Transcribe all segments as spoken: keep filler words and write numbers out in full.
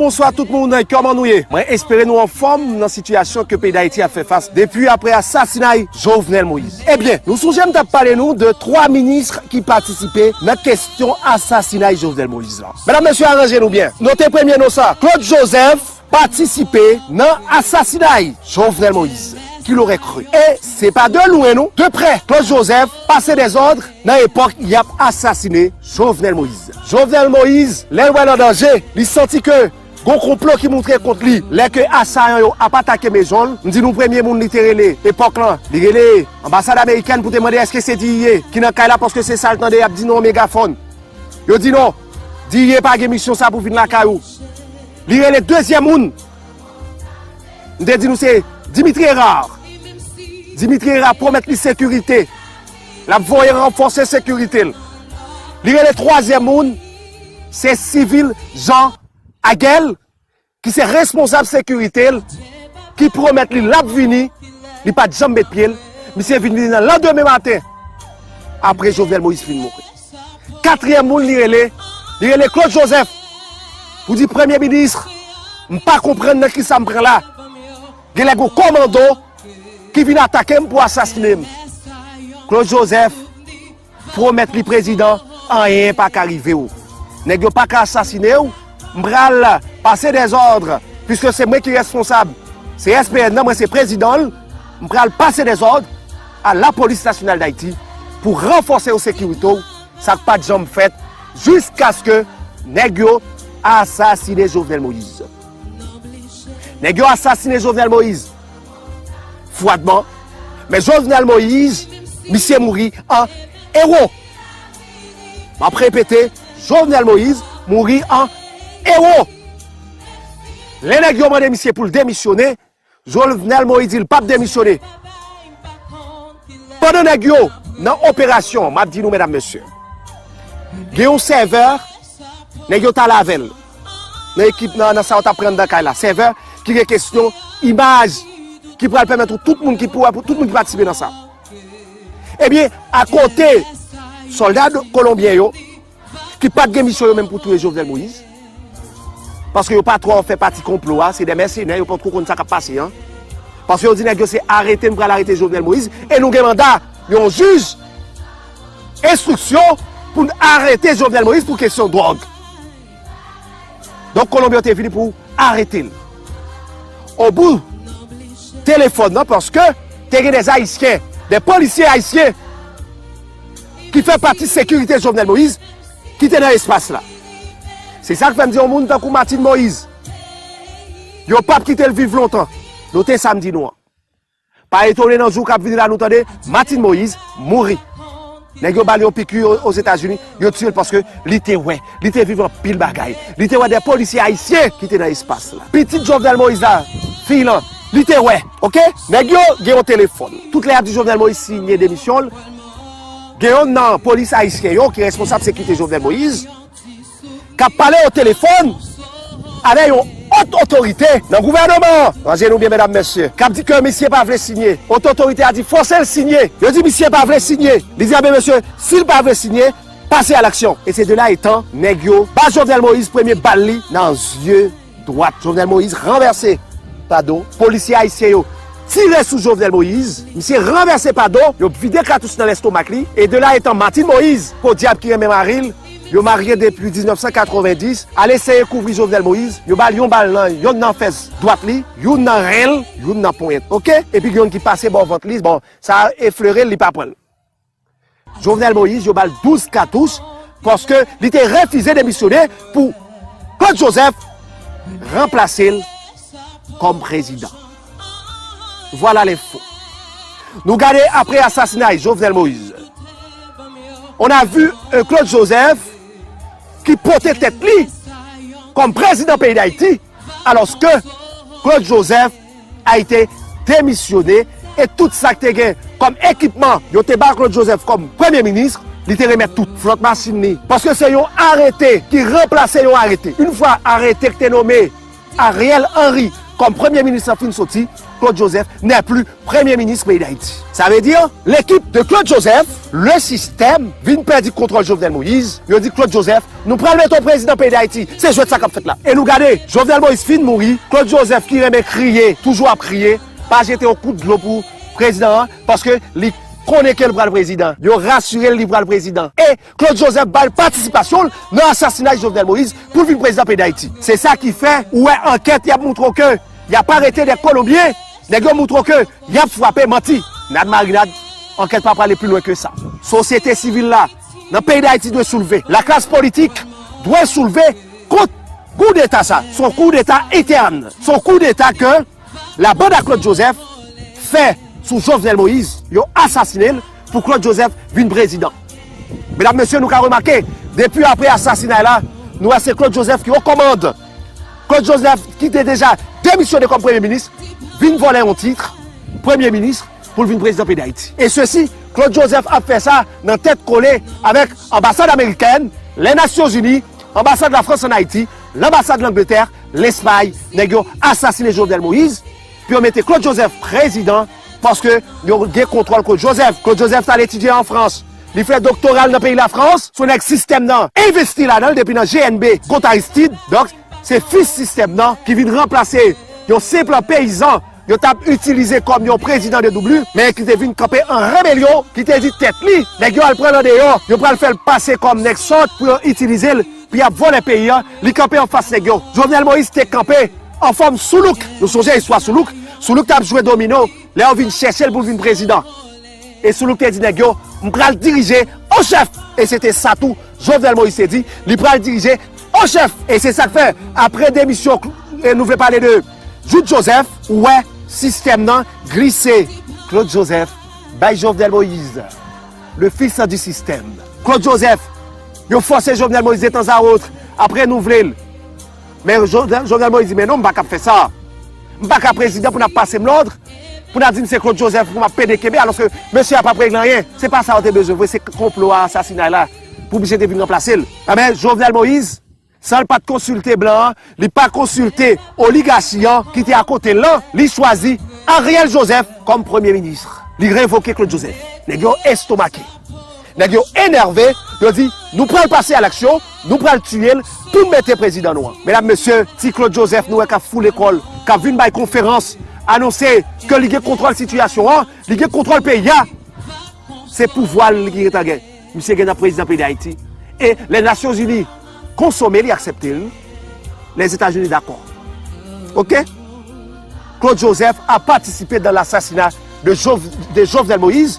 Bonswa tout moun, kòman nou ye? Mwen espere nou anfòm nan sitiyasyon ke peyi Dayiti ap fè fas depi apre asasinay Jovenel Moïse. Ebyen, nou sonje m t ap pale nou de twa minis ki patisipe nan kesyon asasinay Jovenel Moïse la. Medam, mesye, aranje nou byen. Note premye non sa, Claude Joseph patisipe nan asasinay Jovenel Moïse. Qui l'aurait cru? E se pa de lwen non, de prè, Claude Joseph pase dezòd nan epòk y ap asasine Jovenel Moïse. Jovenel Moïse, lè l wè l an danje, li santi ke gon konplo ki monte kont li. Lè ke asayan yo ap atake mezon l, m di nou premye moun li te rele epòk lan, li rele anbasad amerikèn pou te mande èske se D E A ki nan kay la, paske se sa l tande y ap di nan yon megafòn. Yo di non, D E A pa gen misyon sa pou vin lakay ou. Li rele dezyèm moun. M te di nou se Dimitri Hérard. Dimitri Hérard pwomèt li sekirite. L ap voye ranfòse sekirite l. Li rele twazyèm moun, se sivil Jean Aguel, ki se responsab sekirite l, ki pwomèt li l ap vini, li pa t janm met pye l, misye vin vini nan landemen maten, apre Jovenel Moïse fin mouri. Katriyèm moun li rele, li rele Claude Joseph, pou di premye minis, m pa konprann nan kisa m pran la. Genlè gon kòmando ki vin atake m pou asasine m. Claude Joseph pwomèt li prezidan, anyen pa ka rive w. Nèg yo pa ka asasine w, m pral pase dezòd, piske se mwen ki responsab C S P N nan, mwen se prezidan l, m pral pase dezòd a Lapolis Nasyonal Dayiti pou ranfòse yo sekirite w, sa k pa t janm fèt, jiskaske nèg yo asasine Jovenel Moïse. Nèg yo asasine Jovenel Moïse fwadman, men Jovenel Moïse, misye mouri an ewo. M ap repete, Jovenel Moïse mouri an ewo. Lè nèg yo mande misye pou l demisyone, Jovenel Moïse di l p ap demisyone. Pandan nèg yo nan operasyon, m ap di nou, medam, mesye, gen yon sèvè, nèg yo t ale avè l nan ekip, nan, nan sa yo t ap pran anndan kay la. Sèvè ki gen kesyon imaj ki pral pèmèt ou tout moun ki pou, pou tout moun ki patisipe nan sa. Ebyen, akote sòlda do-, kolonbyen yo, ki pa t gen misyon yo menm pou touye Jovenel Moïse, paske yo pa twò fè pati konplo a, se de mèsenè, yo potko konn sa k ap pase an. Paske yo di nèg yo se arete, nou pral arete Jovenel Moïse, e nou gen manda yon jij enstriksyon pou n arete Jovenel Moïse pou kesyon dwòg. Donk, Kolonbyen yo te vini pou arete l. Obou telefòn nan, paske te gen de Ayisyen, de polisye ayisyen ki fè pati sekirite Jovenel Moïse ki te nan espas la. Se sa k fè m di yon moun tankou Martine Moïse, yo p ap kite l viv lontan. Note sa m di nou an. Pa etone nan jou k ap vini la nou tande Martine Moïse mouri. Nèg yo ba l yon piki o-, Ozetazini, yo tiye l paske li te wè, li te viv anpil bagay. Li te wè de polisye ayisyen ki te nan espas la. Pitit Jovenel Moïse la, fi l lan, li te wè, oke? Nèg yo gen yon telefòn. Tout lè y ap di Jovenel Moïse siyen demisyon l, gen yonn nan polis ayisyen yo ki responsab sekirite Jovenel Moïse, k ap pale o telefòn avè yon ot otorite nan gouvènman an. Ranje nou byen, medam, mesye. K ap di ke misye pa vle siyen. Ot otorite a di fòse l siyen. Yo di misye pa vle siyen. Li di, "Enben, mesye, si l pa vle siyen, pase a laksyon." E se de la etan, nèg yo ba Jovenel Moïse premye bal li nan zye dwat. Jovenel Moïse ranvèse pa do. Polisye ayisyen yo tire sou Jovenel Moïse. Misye ranvèse pa do. Yo vide katouch nan lestomak li. E de la etan, Martine Moïse, podyab ki renmen mari l, yo marye depi diznèf san katrevenndis, al eseye kouvri Jovenel Moïse, yo ba l yon bal nan yonn nan fès dwat li, youn nan ren l, youn nan ponyèt, oke? Epi gen youn ki pase bò vant li, bon, sa eflere l, li pa pran l. Jovenel Moïse, yo ba l douz katouch, paske li te refize demisyone pou Claude Joseph ranplase l kòm prezidan. Vwala lenfo. Nou gade apre asasinay Jovenel Moïse. On a vu un Claude Joseph ki pote tèt li kòm prezidan peyi Dayiti, alòske Claude Joseph a ete demisyone e tout sa k te gen kòm ekipman yo te ba Claude Joseph kòm premye minis, li te remèt tout. Flòt machin li, paske se yon arete ki ranplase yon arete. Yon fwa arete k te nome Ariel Henry Kòm premye minis lan fin soti, Claude Joseph n'est plus premye minis peyi Dayiti. Sa vle di, lekip de Claude Joseph, le système, vin pèdi kontwòl Jovenel Moïse, yo di Claude Joseph, nou pral mete w prezidan peyi Dayiti. Se jwèt sa k ap fèt la. E nou gade, Jovenel Moïse fin mouri, Claude Joseph ki renmen kriye, toujou ap kriye, pa jete yon kout dlo pou prezidan an, paske li konnen ke l pral prezidan. Yo rasire l li pral prezidan. E Claude Joseph bay patisipasyon l nan asasinay Jovenel Moïse pou l vin prezidan peyi Dayiti. Se sa ki fè ou wè ankèt y ap moutre w ke y ap arete de kolonbyen, nèg yo moutre w ke y ap frape, manti. Nad marinad, ankèt pa prale pi lwen ke sa. Sosyete sivil la nan peyi Dayiti dwe soulve. Laklas politik dwe soulve kont koudeta sa. Se yon koudeta entèn. Se yon koudeta ke la banda Claude Joseph fè sou Jovenel Moïse, yo asasinen l pou Claude Joseph vin prezidan. Medam, mesye, nou ka remake, depi apre asasinay la, nou wè se Claude Joseph ki o kòmand. Claude Joseph ki te deja demisyone kòm premye minis, vin vòlè yon tit premye minis pou l vin prezidan peyi Dayiti. E sesi, Claude Joseph ap fè sa nan tèt kole avèk anbasad amerikèn, Lè Nasyonzini, anbasad Lafrans ann Ayiti, lanbasad Langletè, Lespay, nèg yo asasinen Jovenel Moïse, pou yo mete Claude Joseph prezidan, paske yo gen kontwòl Claude Joseph. Claude Joseph t al etidye an Frans. Li fè doktora l nan peyi Lafrans. Se yon nèg sistèm nan envesti ladan l depi nan G N B kont Aristide. Donk, se fis sistèm nan ki vin ranplase yon senp peyizan yo t ap itilize kòm yon prezidan de W, men ki te vin kanpe an rebelyon, ki te di tèt li, nèg yo al pran l andeyò, yo pral fè l pase kòm nèg sòt pou yo itilize l, pou y ap vòlè peyi a, li kanpe anfas nèg yo. Jovenel Moïse te kanpe an fòm Soulouk. Nou sonje istwa Soulouk? Soulouk t ap jwe domino, lè yo vin chèche l pou l vin prezidan. E Soulouk te di nèg yo, "M pral dirije an chèf." E se te sa tou, Jovenel Moïse te di, li pral dirije an chèf. E se sa k fè, apre demisyon, e nou vle pale de Jout Joseph, ou wè sistèm nan glise. Claude Joseph bay Jovenel Moïse, le fils du système. Claude Joseph, yo fòse Jovenel Moïse de tan a wot, apre nou vle l. Men Jo- Jovenel Moïse di, "Men non, m pa ka fè sa. M pa ka prezidan pou n ap pase m lòd, pou n ap di m se Claude Joseph pou m ap pede kenbe, alòske mesye a p ap regle anyen." Se pa sa yo te bezwen vre, se konplo a, asasinay la, pou misye te vin ranplase l. Enben, Jovenel Moïse, san l pa t konsilte blan an, li pa konsilte oligachi an ki te akote l lan, li chwazi Ariel Joseph kòm premye minis. Li revoke Claude Joseph. Nèg yo estomake. Nèg yo enève, yo di, "Nou pral pase a laksyon, nou pral tiye l pou n mete prezidan nou an." Medam, mesye, ti Claude Joseph nou wè k ap foule kò l, k ap vin bay konferans, anonse ke li gen kontwòl sitiyasyon an, li gen kontwòl peyi a. Se pouvwa l li gentan gen. Misye gentan prezidan peyi Dayiti. E Lè Nasyonzini konsome li, aksepte l. Lèzetazini dakò. Oke? Claude Joseph a patisipe dan lasasina de, Jov- de Jovenel Moïse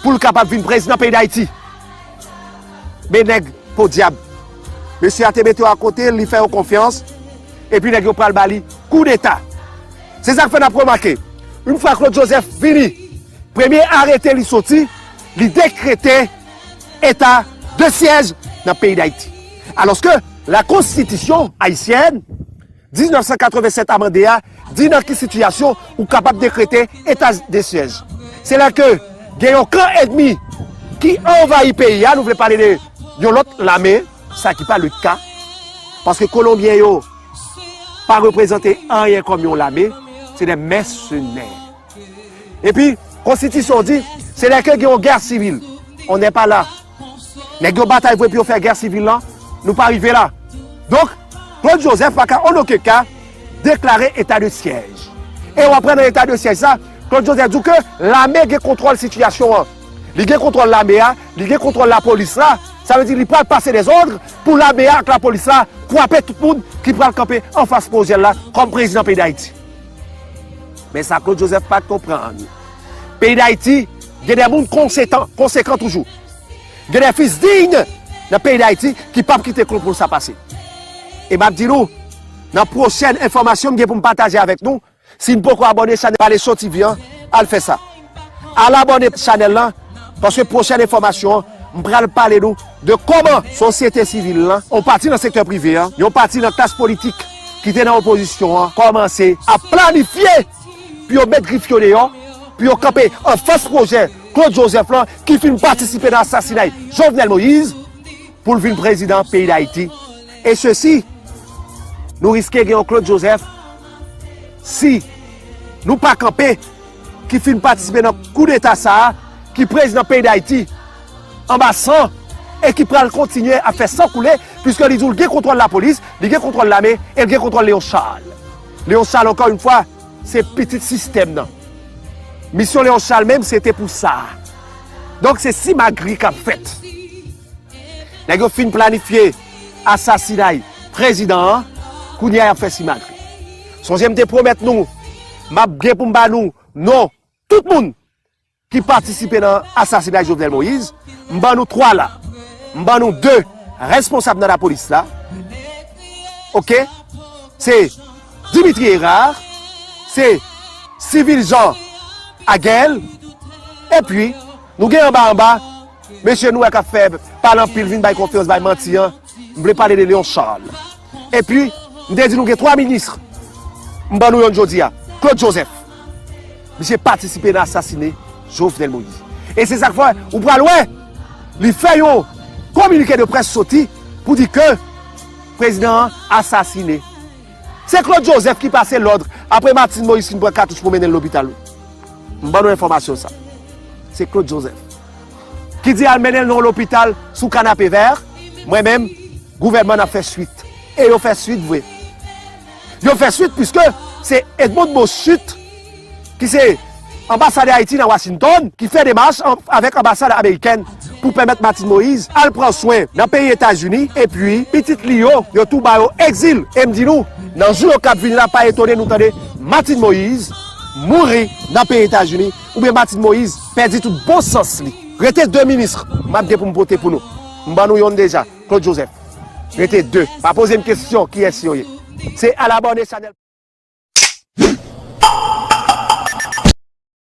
pou l kapab vin prezidan peyi Dayiti. Men nèg podyab. Mesye a te mete yo akote, li fè yo konfyans. Epi nèg yo pral ba li koudeta. Se sa k fè n ap remake, yon fwa Claude Joseph vini, premye arete li soti, li dekrete eta de syèj nan peyi Dayiti. Alòske la konstitisyon ayisyèn, diznèf san katrevennsèt amande a, di nan ki sitiyasyon ou kapab dekrete eta de syèj. Se lè ke gen yon kan ènmi ki anvayi peyi a, nou vle pale de yon lòt lame, sa ki pa le ka, paske Kolonbyen yo pa reprezante anyen kòm yon lame, se de mèsenè. Epi, konstitisyon di, se lè ke gen yon gè sivil, on n'est pas là. Nèg yo batay vre pou yo fè gè sivil lan, nou pa rive la. Donk, Claude Joseph pa ka an okenn ka deklare eta de syèj. E w ap wè nan eta de syèj sa, Claude Joseph di w ke lame gen kontwòl sitiyasyon an. Li gen kontwòl lame a, li gen kontwòl lapolis la. Sa vle di li pral pase dezòd pou lame a ak lapolis la frape tout moun ki pral kanpe anfas pwojè l la kòm prezidan peyi Dayiti. Men sa Claude Joseph pa t konprann. Peyi Dayiti gen de moun konsekan, konsekan toujou. Gen de fis diy nan peyi Dayiti ki p ap kite konplo sa pase. E m ap di nou, nan pwochèn enfòmasyon m gen pou m pataje avèk nou, si n poko abòne chanèl Pale Show T V an, al fè sa. Al abòne chanèl lan, paske pwochèn enfòmasyon an, m pral pale nou de kòman sosyete sivil lan, yon pati nan sektè prive an, yon pati nan klas politik ki te nan opozisyon an, kòmanse ap planifye pou yo met grif yo deyò, pou yo kanpe anfas pwojè Claude Joseph lan ki fin patisipe nan asasinay Jovenel Moïse pou l vin prezidan peyi Dayiti. E sesi, nou riske gen yon Claude Joseph Si nou pa kanpe, ki fin patisipe nan koudeta sa a, ki prezidan peyi Dayiti anba san, e ki pral kontinye ap fè san koule, piske li di w l gen kontwòl lapolis, li gen kontwòl lame, e l gen kontwòl Léon Charles. Léon Charles, ankò yon fwa, se pitit sistèm nan. Misyon Léon Charles menm, se te pou sa. Donk, se simagri k ap fèt. Nèg yo fin planifye asasinay prezidan an, kounye a y ap fè simagri. Sonje m te pwomèt nou, m ap gen pou m ba nou non tout moun ki patisipe nan asasinay Jovenel Moïse. M ban nou twa la. M ban nou de responsab nan lapolis la. Oke? Se Dimitri Hérard, se Civil Jean Aguel, epi nou gen anba anba, mesye nou wè k ap fè pale anpil, vin bay konferans, bay manti an, m vle pale de Léon Charles. Epi, m te di nou gen twa minis, m ban nou yonn jodi a, Claude Joseph. Misye patisipe nan asasine Jovenel Moïse. E se sa k fè, ou pral wè, li fè yon kominike de près soti pou di ke prezidan an asasine. Se Claude Joseph ki pase lòd apre Martine Moïse fin pran katouch pou mennen l lopital. M ban nou enfòmasyon sa. Se Claude Joseph ki di al mennen l nan yon lopital sou Kanapevè. Mwen menm, gouvènman n ap fè swit. E yo fè swit vre. Yo fè swit piske se Edmond Boschut ki se anbasadè Ayiti nan Washington, ki fè demach an, avèk anbasad amerikèn pou pèmèt Martine Moïse al pran swen nan peyi Etazini, epi pitit li yo, yo tou ba yo egzil. E m di nou, nan jou yo k ap vini la, pa etone nou tande Martine Moïse mouri nan peyi Etazini, oubyen Martine Moïse pèdi tout bon sans li. Rete de minis, m ap gen pou m pote pou nou. M ban nou yonn deja, Claude Joseph. Rete de. Pa poze m kesyon kiyès yo ye. Se al abòne chanèl.